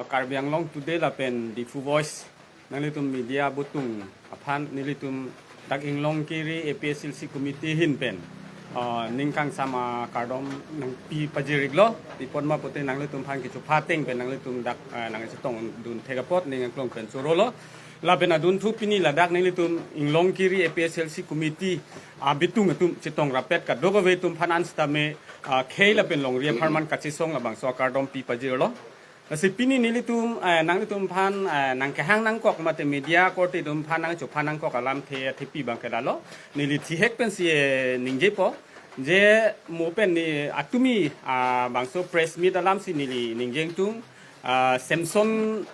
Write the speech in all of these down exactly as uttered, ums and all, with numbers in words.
Karbi Anglong Today lapen Diphu Voice, nanglitum media abutung aphan nelitum dak Inglongkiri A P H L C committee ahin pen, uh, ning kangsam akardom nangpi pajir-iklo. Pi apot ma pulote nanglitum aphan kechupha ateng pen nanglitum dak, uh, nangchetongdun thek apot ning angklong pen chorolo. Lapen adunthu pini ladak nelitum Inglongkiri A P H L C committee abitung atum chetong rapet kadokave atum aphan an sitame, uh, khei lapen longri apharman kachesong labangso akardom pi pajirlo. Lasi pini nelitum, eh, nanglitum aphan, eh, nangkehang nangkok mate media korte atum aphan nangchupha nangkok alamthe athepi abangke lalo. Neli thihek pensi, eh, ningjepo. Je mo pen ne atumi, ah, bangso press meet alamsi neli ningje ingtung, ah, Samson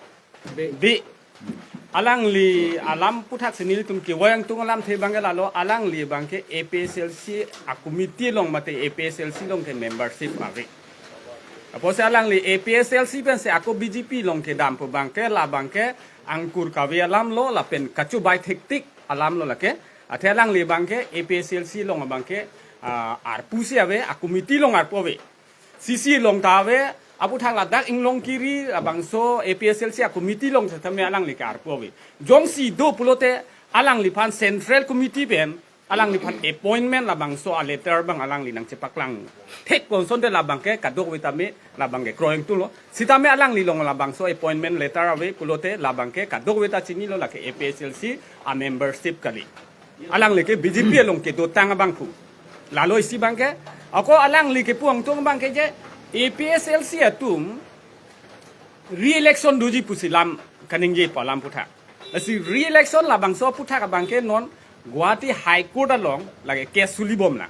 Bey. Alangli alam aputhak si nelitum kevoiang tung alamthe abangke lalo, alangli abangke A P H L C a-committee along mate A P H L C along ke membership ave. Apotsi alangli A P H L C pensi ako B J P along kedam pu abangke labangke angkur kave alamlo lapen kachobai thektik alamlo lake. Athe alangli abangke A P H L C along abangke, ah, arpu si ave, a-committee along arpu ave. C C along ta ave, aputhak ladak Inglongkiri labangso A P H L C a-committee along setame alangli ke arpu ave. Jongsi do pulote alangliphan Central Committee pen alangliphan appointment labangso a-letter abang alangli nangchepaklang thek konsonte labangke kadokave tame labangke kroiingtunglo. Sitame alangli along labangso appointment letter ave pulote labangke kadokave ta chinilo lake A P H L C a-membership kali. Alangli ke B J P along kedotang abang pu. Lalo isi abangke, ako alangli kepu ingtung abangke je A P H L C atum re-election doji pusi lam kaningjepo alam aputhak. Lasi re-election labangso aputhak abangke non Guwahati High Court along lake case sulibom na.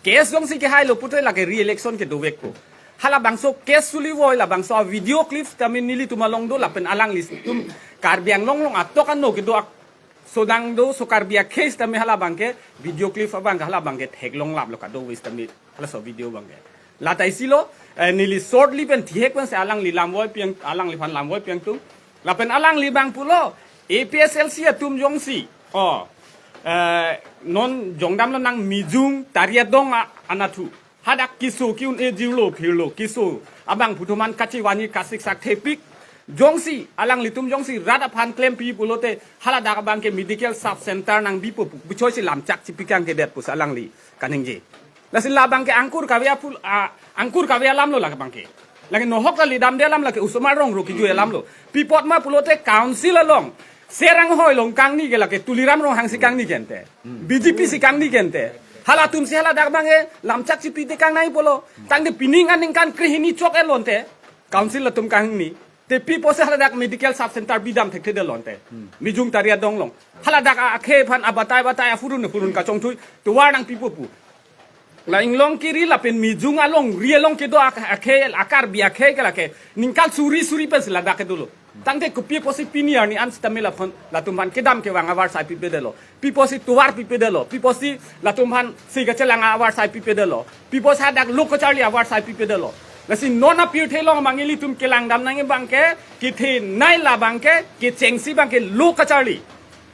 Case jongsi kehailo pulote lake re-election kedovekpo. Halabangso case sulivoi labangso a-video clip tame nelitum along do lapen alanglitum Karbi Anglong along atok ano kedo ak- sodang do so Karbi akhei sitame halabangke video clip abangke halabangke theklonglaplo kadokave sitame halaso video abangke. Lata isilo, eh, neli shortly pen thihek pensi alangli lamvoi pi-ang, alangliphan lamvoi pi-ingtung. Lapen alangli abang pulo, A P H L C atum jongsi, oh, eh, non jongdamlo nang Mijung Tari Adong a-, anatthu. Hadak keso ke-un-e jirlo phirlo keso abang pu atum an kachevanji kasiksak thepik. Jongsi alanglitum jongsi rat aphan klempi pulote haladak abangke medical sub center nangbipo pu, bichoisi lamchak chipi kangkedet pusi alangli kaningje. Lasi labangke angkur kave apul, a, angkur kave alamlo lake abangke. Lake nohok kali damde alam lake osomar rong ro kejui alamlo. Pi apot ma pulote council along Serang Hoi along kangni ke lake Tuliram Ronghang si kangni ke ante. B J P si kangni ke ante. Halatum si haladak abangke lamchak chipi tekang nangji pulo. Tangte pining aningkan krehini chok-etlo ante. Council atum kangni. Te pi apotsi haladak medical sub center bidam thekthedetlo ante. Mijung Tari Adong along. Haladak a-, akhei aphan abatai batai aphurun phurun kachongthui tovar nangpipo pu. La Inglongkiri lapen Mijung alongri along kedo ak-, akhei a-Karbi akhei ke lake ningkan suri suri pensi ladak kedolo. Tangte kopi apotsi pini arni an sitame laphon latum aphan kedam kevang avarsai pipedetlo. Pi apotsi tovar pipedetlo. Pi apotsi latum aphan si kachelang avarsai pipedetlo. Pi apotsi hadak lo kacharli avarsai pipedetlo. Lasi non apirthe along abang ilitum kelangdam nangji abangke kethenei labangke kechengsi abangke lo kacharli.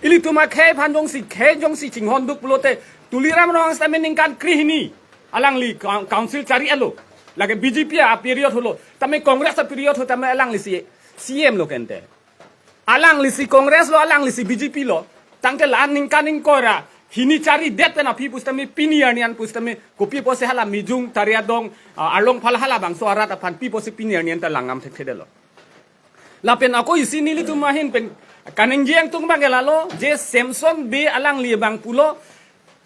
Ilitum akhei aphan jongsi khei jongsi chinghonduk pulote Tuliram Ronghang sitame ningkan krehini alangli coun-, council chari-etlo. Lake B J P a-period holo. Tame Congress a-period ho tame alanglisi C M lo ke ante. Alanglisi Congress lo, alanglisi B J P lo. Tangte la-an ningkan ingkoi ra hini charidet pen aphi pusitame pini arni an pusitame kopi apotsi hala Mijung Tari Adong, ah, arlong phala halabangso arat aphan pi apotsi pini arni an ta langdam thekthedetlo. Lapen ako isi nelitum ahin pen kaningje ingtung abangke lalo, je Samson Bey alangli abang pulo,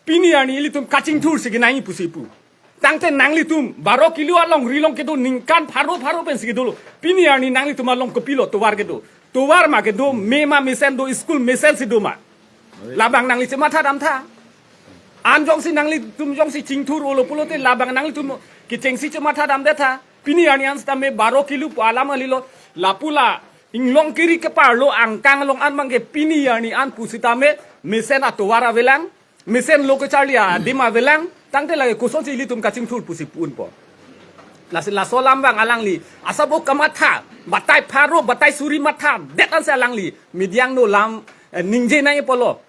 pini arni ilitum kachingthur si kenangji pusi pu. Tangte nanglitum baro kilo alongri along kedo ningkan pharo pharo pensi kedolo. Pini arni nanglitum along kopilo tovar kedo. Tovar ma kedo, me ma mesen do, school mesen si do ma. Labang nangli chematha damtha. An jongsi nanglitum jongsi chingthur-olo pulote labang nanglitum kechengsi chematha damdetha. Pini arni an sitame baro kilo pu alam kalilo. Lapu la Inglongkiri keparlo angkang along an abangke pini arni an pusitame mesen atovar avelang, mesen lo kacharli adim avelang, tangte lake kosonsi ilitum kachingthur pusi pu-unpo. Lasi laso alam abang alangli asabo kamatha, batai pharo, batai suri mathadet ansi alangli media angno alam, eh, ningje nangji pulo.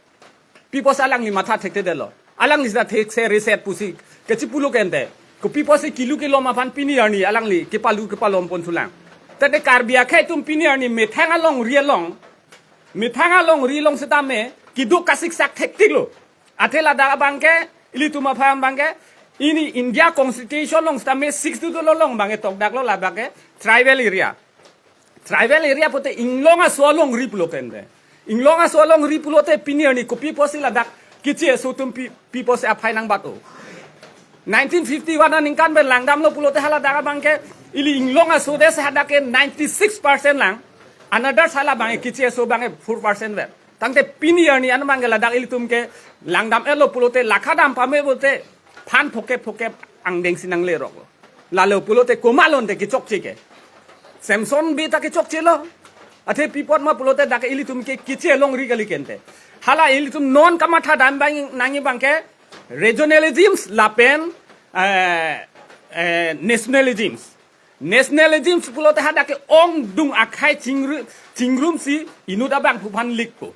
Pi apotsi alangli matha thekthedetlo. Alangli sita thekse reset pusi kachipulo ke ante. Kopi apotsi kilo kelom aphan pini arni alangli kepalu kepalom ponthulang. Tangte Karbi akhei atum pini arni methang alongri along, methang alongri along setame keduk kasiksak thektik lo. Athe ladak abangke, ilitum aphan abangke, ini India Constitution along setame six tu lo along abangke tokdak lo ladak ke tribal area. Tribal area pulote inglong aso alongri pulote ente. Inglong aso alongri pulote pini arni kopi pusi ladak keche aso atum pi, pi pusi aphai nangbat-o. Nineteen fifty-one aningkan pen langdamlo pulote haladak abangke ili inglong aso adet si hadak ke ninety-six percent lang. Another hala abangke keche aso abangke four percent vet. Tangte pini arni an abangke ladak ilitum ke langdam-etlo pulote lakha dam pame pulote phan phokep phokep angdeng si nanglerok lo. Lalo pulote komat lo ente kechokche ke. Samson Bey ta kechokche lo. Athe pi apot ma pulote dak ilitum ke keche alongri kali ke ente. Hala ilitum non kamatha dam abang nangji abangke regionalisms lapen, eh, eh, nationalisms. Nationalisms pulote hadak ke ongdung akhei chingru, chingrum si inut abangphu aphan likpo.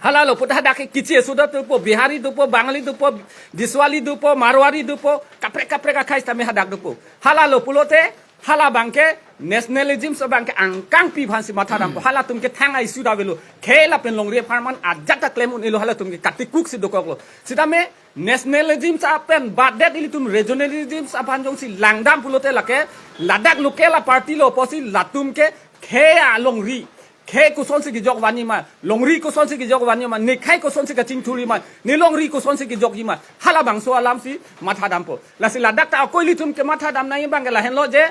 Halalo pulote hadak ke keche aso adet dopo, Bihari dopo, Bangali dopo, Diswali dopo, Marwari dopo, kaprek kaprek akhei setame hadak dopo. Halalo pulote hala abangke nationalisms abangke angkangpi aphan si matha dampo. Halatum ke thang a-issue ta avelo. Khei lapen longri apharman ajat ta klem un-elo, halatum ke katikuk si dokoklo. Setame nationalisms apen badet ilitum regionalisms aphan jongsi langdam pulote lake ladak local a-party lo pusi latum ke khei alongri, khei kosonsi kejok vanji ma, longri kosonsi kejok vanji ma, ne khei kosonsi kachingthurji ma, ne longri kosonsi kejokji ma, halabangso alam si matha dampo. Lasi ladak ta ako ilitum kematha dam nangji abangke lahenlo je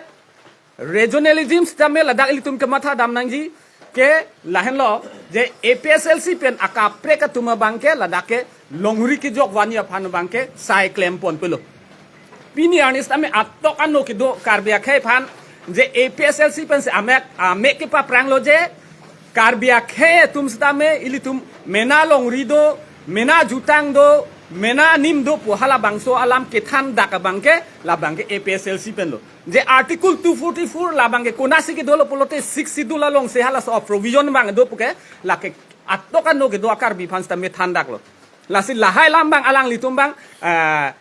regionalism setame ladak ilitum kematha dam nangji ke lahenlo je A P H L C pen akaprek atum abangke ladak ke longri kejok vanji aphan abangke sai klem ponpelo. Pini arni setame atok ano kedo Karbi akhei aphan je A P H L C pensi amek, amek kepapranglo je Karbi akhei atum setame ilitum mena longri do, mena jutang do, mena nim do pu halabangso alam kethan dak abangke labangke A P H L C penlo. Je Article two forty-four labangke konatsi kedolo pulote Sixth Schedule alongsi halaso provision abang do puke lake atok ano kedo a-Karbi aphan setame than daklo. Lasi lahai alam abang alanglitum abang, eh,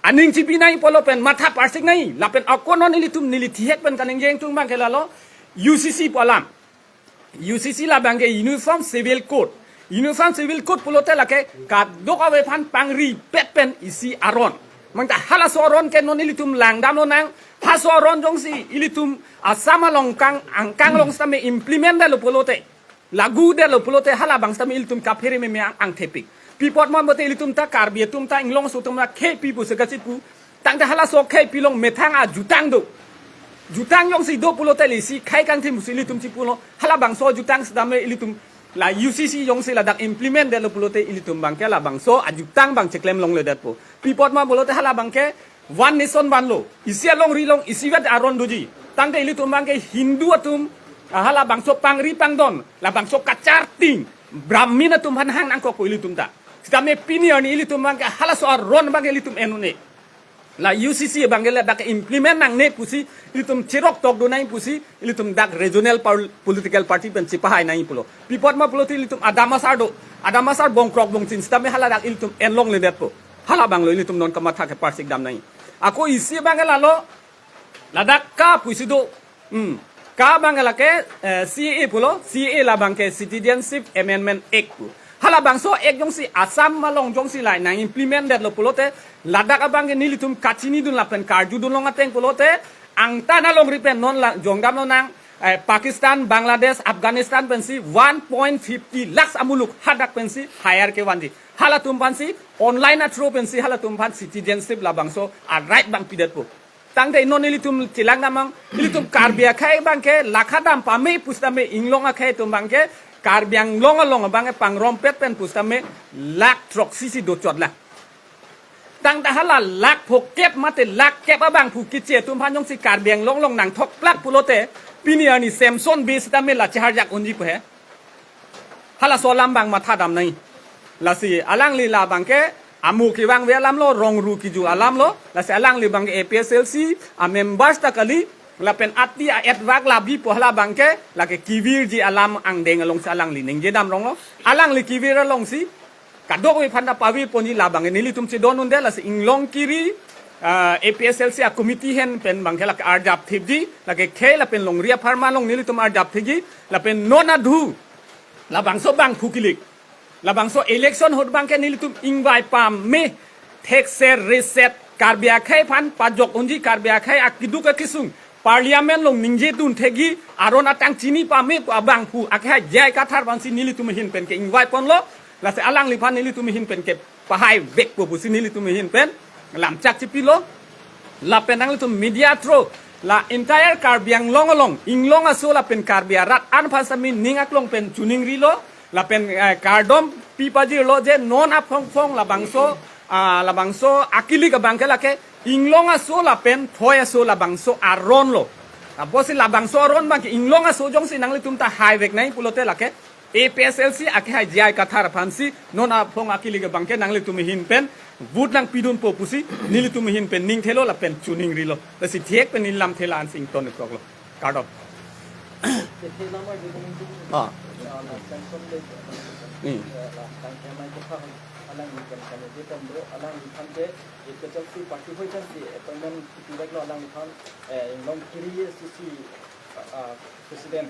aning chipi nangji pulo pen matha parsik nangji lapen ako non ilitum neli thihek pen kaningje ingtung abangke lalo U C C pu alam. U C C labangke Uniform Civil Code. Uniform Civil Code pulote lake kadokave aphan pangripet pen isi aron. Mangta halaso aron ke non ilitum langdam lonang, halaso aron jongsi ilitum Assam along kang angkang along setame implement detlo pulote, lagu detlo pulote halabang setame ilitum kaphere meme ang, angthepik. Pi apot ma pulote ilitum ta Karbi atum ta inglong aso atum ta khei pi pusi kachipu. Tangte halaso khei pi along methang ajutang do. Jutang jongsi do pulote lesi khei kangthim pusi ilitum chipulo. Halabangso jutang setame ilitum la U C C jongsi ladak implement detlo pulote ilitum abangke labangso ajutang abang cheklem longledetpo. Pi apot ma pulote halabangke one nation one law. Isi alongri along isivet aron doji. Tangte ilitum abangke Hindu atum, ah, halabangso pangri pangdon, labangso kacharting Brahmin atum aphan hang nangkokpo ilitum ta. Setame pini arni ilitum abangke halaso aron abangke ilitum en un-e. La U C C abangke ladak implement nangne pusi ilitum cherok tok do nangji pusi ilitum dak regional pol-, political party pen chepahai nangji pulo. Pi apot ma pulote ilitum adam asar do. Adam asar bongkrok bongchin setame haladak ilitum en longledetpo. Halabanglo ilitum non kamatha keparsik dam nangji. Ako isi abangke lalo ladak ka pusi do. Hmm. Ka abangke lake, eh, C A A pulo, C A A labangke Citizenship Amendment Act pu. Halabangso act jongsi Assam along jongsi lai nang implement detlo pulote, ladak abangke nelitum kachinidun lapen karjudun long ateng pulote, angtan alongri pen non la jongdam lonang, eh, Pakistan, Bangladesh, Afghanistan pensi one point fifty lakhs amuluk hadak pensi hire kevanji. Halatum aphansi online a-through pensi halatum aphan citizenship labangso a-right abang pidetpo. Tangte non ilitum chelang damnang, ilitum Karbi akhei abangke lakha dam pame pusitame inglong akhei atum abangke Karbi Anglong along abangke pangrompet pen pusitame lakh throksi si dochotlang. Tangte hala lakh phokep mate lakh kep abangphu keche atum aphan jongsi Karbi Anglong along nangthok plak pulote pini arni Samson Bey sitame la cheharjak unji pu he. Halaso alam abang matha dam nangji. Lasi alangli labangke amu kevangve alamlo, rongru kiju alamlo, lasi alangli abangke A P H L C a-members ta kali, lapen ati a-etwak labi pu hala abangke, lake kevirji alam angdeng alongsi alangli ningje dam ronglo, alangli kevir alongsi, kadokave aphan ta pavir ponji labangke nelitum chedon unde, lasi inglong kiri, ah, A P S L C a committee ahin pen abangke lake arjap thipji, lake khei lapen longri apharman along nelitum arjap thipji, lapen non adhu labangso bangphu kilik, labangso election ahut abangke nelitum ingvai pame, thekser reset Karbi akhei aphan pajok unji, Karbi akhei akeduk akesung Parliament along ningje dun thekji, aron atang chini pame pu abangphu akhei J I Kathar aphansi nelitum ahin pen ke ingvai ponlo, lasi alangliphan nelitum ahin pen ke pahai vekpo pusi nelitum ahin pen lamchak chipilo. Lapen nanglitum media through la entire Karbi Anglong along, Inglong aso lapen Karbi arat an aphan sitame ning aklong pen choningrilo, lapen, eh, kardom pipajirlo je non aphongphong labangso, ah, labangso akilik abangke lake Inglong aso lapen Thoi aso labangso aron lo. Apotsi labangso aron abangke Inglong aso jongsi nanglitum ta haivek nai pulote lake A P S L C akhei J I Kathar aphansi non aphong akilik abangke nanglitum ahin pen vote nangpidunpo pusi nelitum ahin pen ning thelo lapen choningrilo. Lasi thek pen neli lamthe la-ansi ington ikroklo. Kardom. Kethe lamar di kami tu. Ah. Ah, la sanction le. Hmm. La sanction mai ko kha alangliphan kami je kan do, alangliphan ke A P S L C party hoi kan si appointment kipi lo alangliphan, eh, Inglong Kiri A C C, ah, president,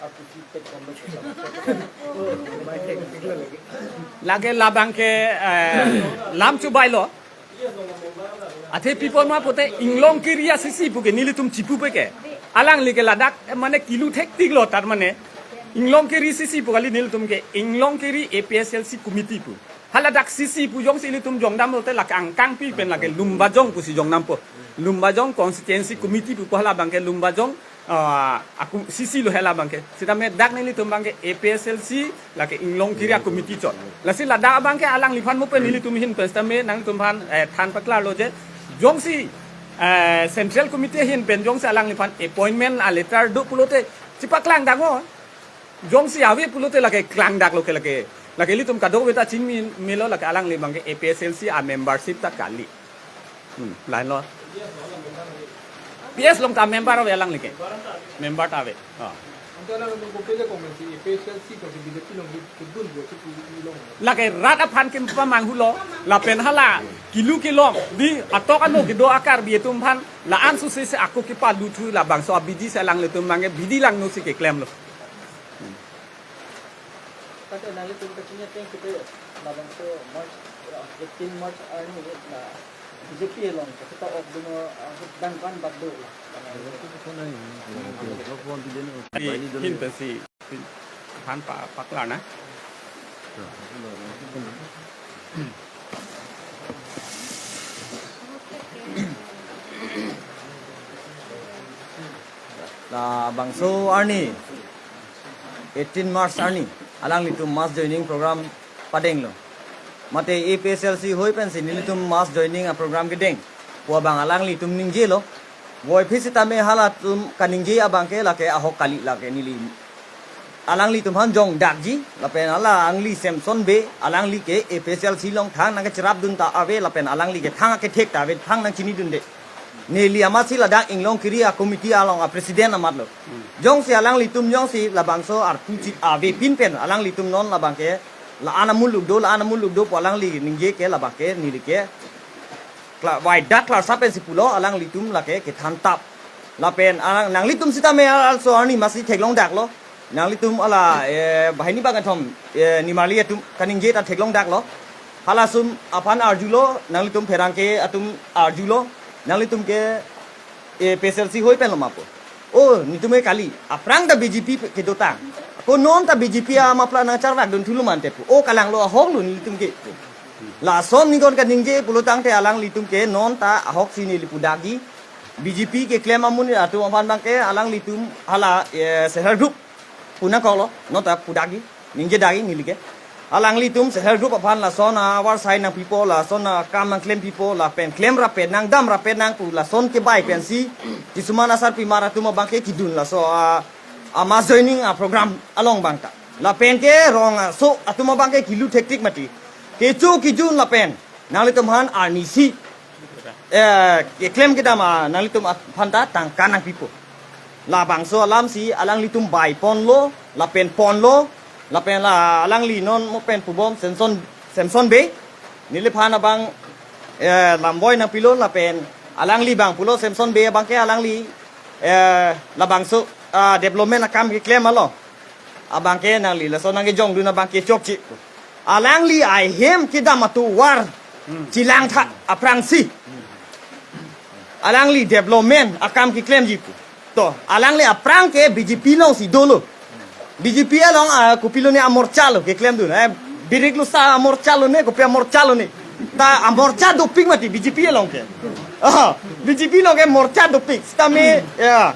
R P C tek kon lo. Lake labangke, eh, lam chubai lo. Athe people ma pote Inglong Kiri A C C puke nelitum chipupe ke. Alangli ke ladak, eh, mane kilu thektik lo tar mane. Inglong Kiri A C C pu kali, nelitum ke Inglong Kiri A P S L C committee pu. Haladak C C pu jongsi ilitum jongdam lote lake angkangpi pen lake Lumbajong pusi jongdampo. Lumbajong constituency committee pu halabangke Lumbajong, ah, aku C C lo halabangke. Sitame dak nelitum abangke A P S L C lake Inglong Kiri a committee chot. Lasi ladak abangke alangliphan mo pen nelitum ahin pen sitame nangtum aphan, eh, than paklarlo je. Jongsi, eh, central committee ahin pen jongsi alangliphan appointment a letter do pulote chipaklang daknon. Jongsi ave pulote lake klangdaklo ke lake. Lake ilitum kadokave ta chini melo lake alangli abangke A P S L C a membership ta kali. Hmm, lahenlo. P S along ta member ave alangli ke. Member ta ave. Ah. Ante alanglitum kopi le Congress, A P S L C ko si B J P along kedun bo si pu long. Lake rat aphan ke pamanghulo, lapen hala kilu kelong, di atok ano kedo a Karbi atum aphan, la-an suse se ako kepaluthu labangso abidi si alanglitum abangke bidi langno si keklemlo. Tangte nanglitum kachini ateng kete labangso March, uh, eighteen March arni la B J P along keta ok dumo, uh, dang kan bak do la. Di hin pensi pin phan pa paklar na. Labangso arni eighteen March arni alanglitum mass joining program padenglo. Mate A P S L C hoi pensi nelitum mass joining a program kedeng pu abang alanglitum ningjelo. Voiphit sitame halatum kaningje abangke lake ahok kali lake neli. Alanglitum aphan jongdakji, lapen alangli Samson Bey, alangli ke A P S L C along thang nangkecherapdun ta ave, lapen alangli ke thang akethek ta ave, thang nangchinidunde. Neli amatsi ladak Inglong Kiri a committee along a president amatlo. Jongsi alanglitum jongsi labangso arpu chit avepin pen alanglitum non labangke la-an amuluk do, la-an amuluk do pu alangli ningje ke labangke neli ke kla-, wai dak klarsap pensi pulo, alanglitum lake kethan tap. Lapen alang nanglitum sitame also arni masi theklongdaklo. Nanglitum hala, eh, banghini bangkethom, eh, nimarli atum kaningje ta theklongdaklo. Halasum aphan arjulo, nanglitum pherangke atum arjulo, nanglitum ke, eh, A P S L C hoi penlo ma pu. O, netum ke kali, aphrang ta B J P kedotang. Ako non ta B J P a muffler nangcharvakdun thulo mante pu. O, kalanglo, ahoklo netum ke. Lason ningon kaningje pulo tangte alanglitum ke non ta ahok si neli pudakji. B J P keklem amonit atum aphan abangke alanglitum hala, eh, self help group pu nangkoklo, non ta pudakji, ningjedakji neli ke. Alanglitum self help group aphan lason a-work site nangpipo, lason akam nangklempipo, lapen klem rapet nang, dam rapet nang pu lason kebai pensi, kisuman asarpimar atum abangke kedun laso a, a mass joining a program along abang ta. Lapen ke rong aso atum abangke kilu thektik mati. Kecho kejun lapen nanglitum aphan arnisi, eh, keklem kedam a nanglitum aphan ta tangka nangpipo. Labangso alamsi alanglitum bai ponlo, lapen ponlo, lapen la alangli non mo pen pubom Samson, Samson Bey, neliphan abang Eh, lamboi nangpilo lapen alangli abang pulo Samson Bey abangke alangli, eh, labangso, ah, development akam keklem along abangke nangli laso nangkejongdun abangke chokche. Alangli ahem kedam atovar chelang tha aphrangsi alangli development akam keklemji pu. To, alangli aphrang ke B J P alongsi dolo. B J P along, ah, kopilo ne amorcha lo keklemdun. Eh, birik lusa amorcha lo ne, kopi amorcha lo ne. Ta amorcha dopik mati B J P along ke. Ah, B J P along ke morcha dopik. Sitame, ya.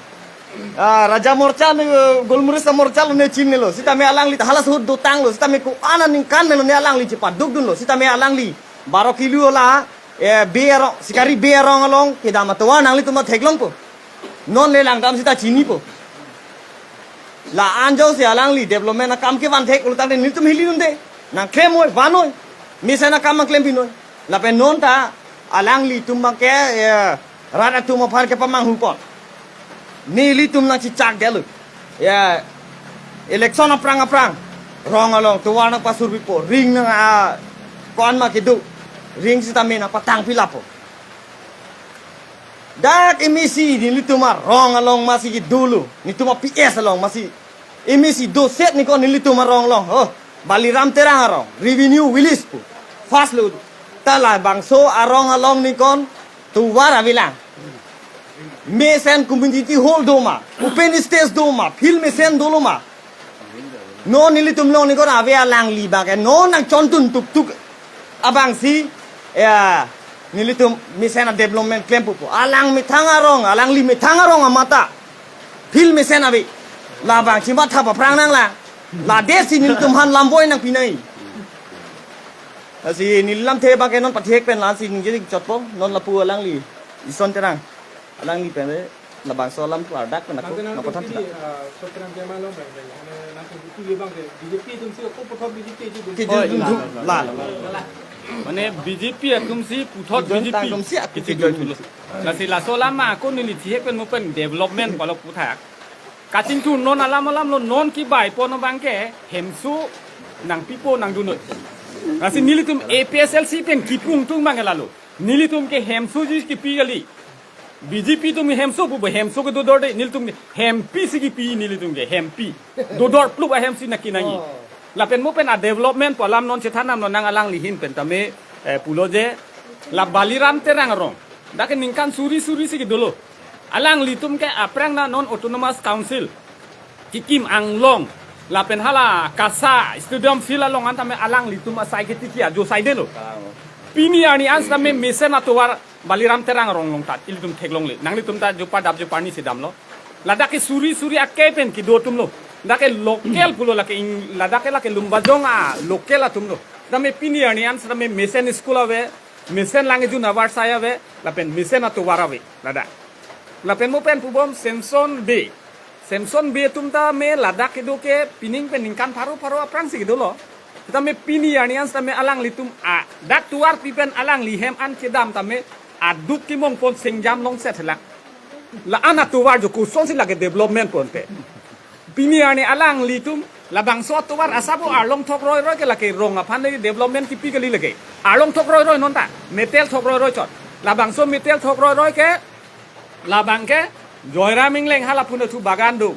Ah, Raja Morcha ne, eh, Golmuris amorcha lo ne chinine lo. Sitame alangli ta halasut dotang lo. Sitame ko-an aningkan melo ne alangli chepadukdun lo. Sitame alangli baro kilo la, eh, Bey arong, Sikari Bey arong along kedam atovar nanglitum theklongpo. Non le langdam sita chinipo. La-an jongsi alangli development akam kevan thek ultang de nelitum hili nunde. Nangklem noi, van noi. Mesen akam nangklem pi noi. Lapen non ta alanglitum abangke, eh, rat atum aphan kepamanghu pon. Nelitum nangchechak detlo. Ya, election aphrang aphrang rong along tovar nangpasurpipo, ring nang, ah, ko-an ma kedo, ring sitame nangpatangpi lapo. Dak emesi nelitum arong along masi kedo lo, nelitum a-P S along masi emesi doset ni ko nelitum arong along. Oh, Baliram Terang arong, revenue village pu. First lo, ta labangso arong along ni ko tovar avelang. Mesen community hall do ma, open stage do ma, field mesen dolo ma. Non nelitum along ni ko ave alangli abangke non nangchontun tuktuk abangsi, ya, nelitum mesen a-development klempo pu. Alang methang arong, alangli methang arong amat ta field mesen ave. Labangsi matha aphrang nanglang. Ladesi nelitum aphan lamboi nangpi nai. Lasi neli lamthe abangke non pathek pen la-ansi ningje chotpo, non lapu alangli Ison Terang. Alangli pen labangso alam klardak pen ako, Nangte nang nangpathan pini, thila. Ah, Ison Terang Bey along bang bang. Ane nang pini abangke B J P atumsi ako puthot B J P atumsi. Kejoin Oi, dun la, thu, la, la, la, la. Mane B J P atumsi puthot Kejoin B J P. Tang atumsi ako kejoin dun thu. Lasi laso alam ma ako neli thihek pen mo pen development pulo puthak. Kachingthur non alam alam lo non kebaipo non abangke hemso nangpipo nangdun noi. Lasi nelitum A P H L C pen kipung tung abang lalo. Nelitum ke hemsoji kipi kali. B J P atum hemso pu bo hemso ke dodor de nelitum ke hempi si kipi nelitum ke hempi. Dodor plup ahemsi nangki nangji. Oh. Lapen mo pen a-development pu alam non chethan nam non nang alangli ahin pen tame, eh, pulo je la Baliram Terang arong. Dak ke ningkan suri suri si kedolo. Alanglitum ke aphrang na non Autonomous Council kikim anglong lapen hala KASA stadium field along an tame alanglitum asai ketiki ajo saidelo. Pini arni an tame mesen atovar Baliram Terang arong along ta ilitum theklongle. Nanglitum ta jopa dap jopa ni si damlo. Ladak ke suri suri ake pen kedo atum lo. Dak ke local pulo lake ing-, ladak ke lake Lumbajong a-local atum lo. Tame pini arni an tame mesen school ave, mesen lang-ejun avarsai ave, lapen mesen atovar ave ladak. Lapen mo pen pubom Samson Bey. Samson Bey atum tame ladak kedo ke pining pen ningkan pharo pharo aphrangsi kedolo. Tame pini arni an tame alanglitum a dak tovar pi pen alangli hem an kedam tame aduk kemong pon sengjam longset helak. La-an atovar jo kosonsi lake development ponte. Pini arni alanglitum labangso atovar asabo arlong thok roi roi ke lake rong aphan le development kipi kali lake. Arlong thok roi roi non ta, metal thok roi roi chot. Labangso metal thok roi roi ke, labang ke Joyram Engleng hala pu nathu bagan do.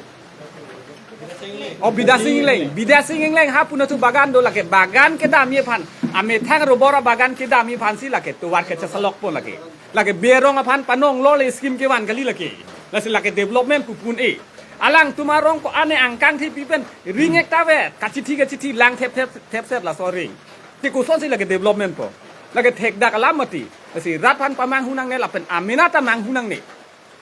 O Bidya Sing Engleng, Bidya Sing Engleng ha pu nathu bagan do lake bagan kedamji aphan. Amethang rubber bagan kedamji aphansi lake tovar kechesalok pon lake. Lake Bey arong aphan panong lo le scheme kevan kali lake. Lasi lake development pu pun e. Alangtum arong ko-an angkang thi pi pen ring ek ta ave, kachithi kachithi lang thep thep thep set laso ring. Te kosonsi lake development po. Lake thekdak alam mati. Lasi rat aphan pamanghu nangne lapen amena ta manghu nangne.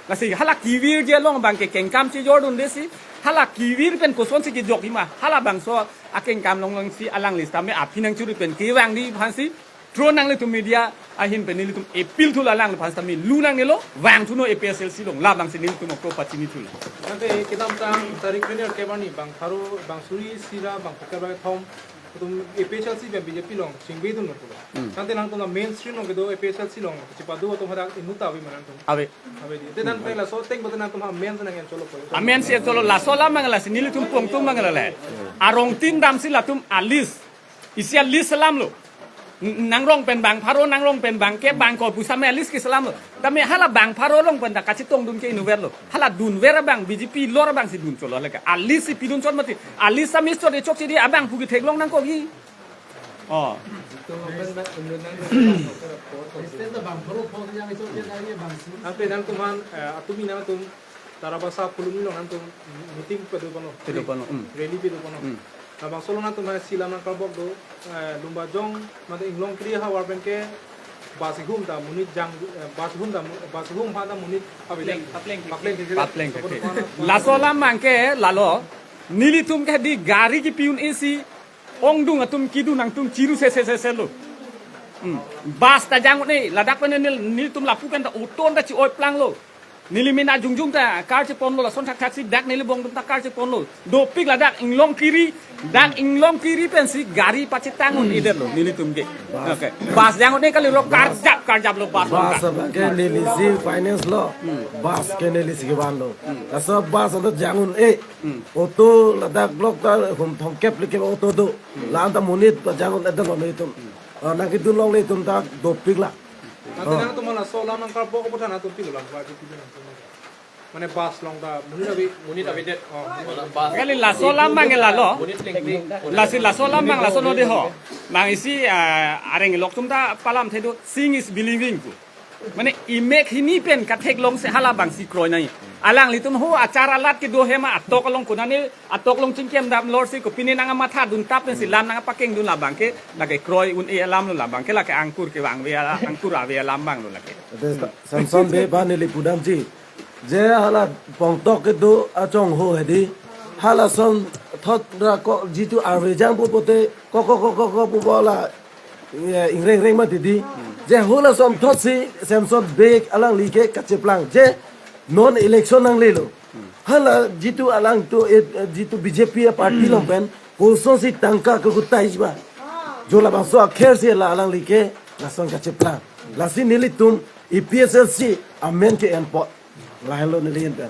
Lasi hala kevir je along abangke kengkam chejordunde si. Hala kevir pen kosonsi kejokji ma. Halabangso akengkam along alongsi alangli tame aphi nangchuri pen kevangji aphansi. Through nanglitum media ahin pen nelitum appeal thulo alangliphan tame lu nangnelo, vangthu non A P H L C along, labangsi nelitum ako pachini thulo. Nangte kedamtang tarik kre-ni arni kevang ni bang pharo, bang suri isi ra, bang phokep ra kethom atum A P H L C pen B J P along chingvai dun lo pulo. Hmm. Nangte nangtum la main stream along kedo A P H L C along chepado atum hadak inut ta ave ma nangtum? Ave. Ave dei. Te nangte laso ateng pulote nangtum ha main si nang-en cholo pulo. A main si cholo laso alam abang lasi nelitum pongtung abang le. Arong tin damsi latum a-list. Isi a-list alam lo. N-, nangrong pen bang pharo, nangrong pen bang kep, bang ko pusame a-list keselam lo. Tame hala bang pharo along pen ta kachetongdun ke inutvet lo. Hala dunver abang, B J P lor abang si dun cholo lake. A-list si pidun chot mati. A-list sa Mister Dechok si di abang pu ketheklong nangkok hi. Oh. Nangte nangtum aphan, eh, atum inang atum Tarabasa Phuloni along nangtum meeting pado pano. Pado pano, hmm. Rally pado pano. Hmm. Labangso along nangtum hai si alam nangkarbok do, eh, Lumbajong mate Inglongkiri havar pen ke bus ihum ta monit jang, eh, bus ihum ta mo-, bus ihum aphan ta monit papleng, papleng, papleng, papleng, papleng. Laso alam abang ke lalo, nelitum ke di gari kepi un-e si ongdung atum kedun nangtum chiru sese sese lo. Hmm. Bus ta jang un-e, ladak pen nel-, nelitum lapu pen ta auto ta chi-oi plang lo. Neli mena jongjong ta kar chepon lo, lason thakthak si dak neli bong atum ta kar chepon lo. Dopik ladak Inglongkiri, dak Inglongkiri pensi gari pachetang un-edet lo nelitum ke. Bus. Okay. Bus jang un-e kali lo, karjap, karjap lo bus. Bus abang ke neli si finance lo. Hmm. Bus ke neli si kevan lo. Hmm. Laso bus anta jang un-e. Hmm. Auto ladak block ta hum thomkep le ke auto do. Hmm. La-an ta monit pajang un-edet lo nelitum. Hmm. Ah, nangkedun longle atum ta dopik la. Nangte nangtum laso alam nangkarbok apot nangtum pilo lam, pilo nangtum. Mane bus along ta monit ave, monit avedet. Oh, monit ave. Bus. Kali laso alam abang ke lalo. Monit lengpi. Lasi laso alam abang lason ode ho. Abang isi, ah, areng lok atum ta palamthe do, seeing is believing pu. Mane imek hini pen katheklong si hala abang si kroi nai. Alanglitum ho achar alat kedo hema atok along konane atok along chingkimdam lor si kopine nangmathadun tap pensi lam nangpakengdun labang ke lake kroi un-e alam lo, labang ke lake angkur kevang ave ala, angkur ave alam abang lo lake. Ate Sa-, Samson Bey aphan neli pudamji. Je hala Pongtok kedo achongho hedi. Halason thot ra ko jitu arve jang pu pote ko ko ko ko ko pu bola, eh, ingreng reng mati di. Je halason thot si Samson Bey alangli ke kacheplang. Je non election nanglelo. Hala jitu alangtum, eh, jitu B J P a-party along pen kosonsi tangka ke kutai jiba. Jo labangso akher si la alangli ke lason kacheplang. Lasi nelitum A P H L C amen ke-enpo. Lahelo neli en pen.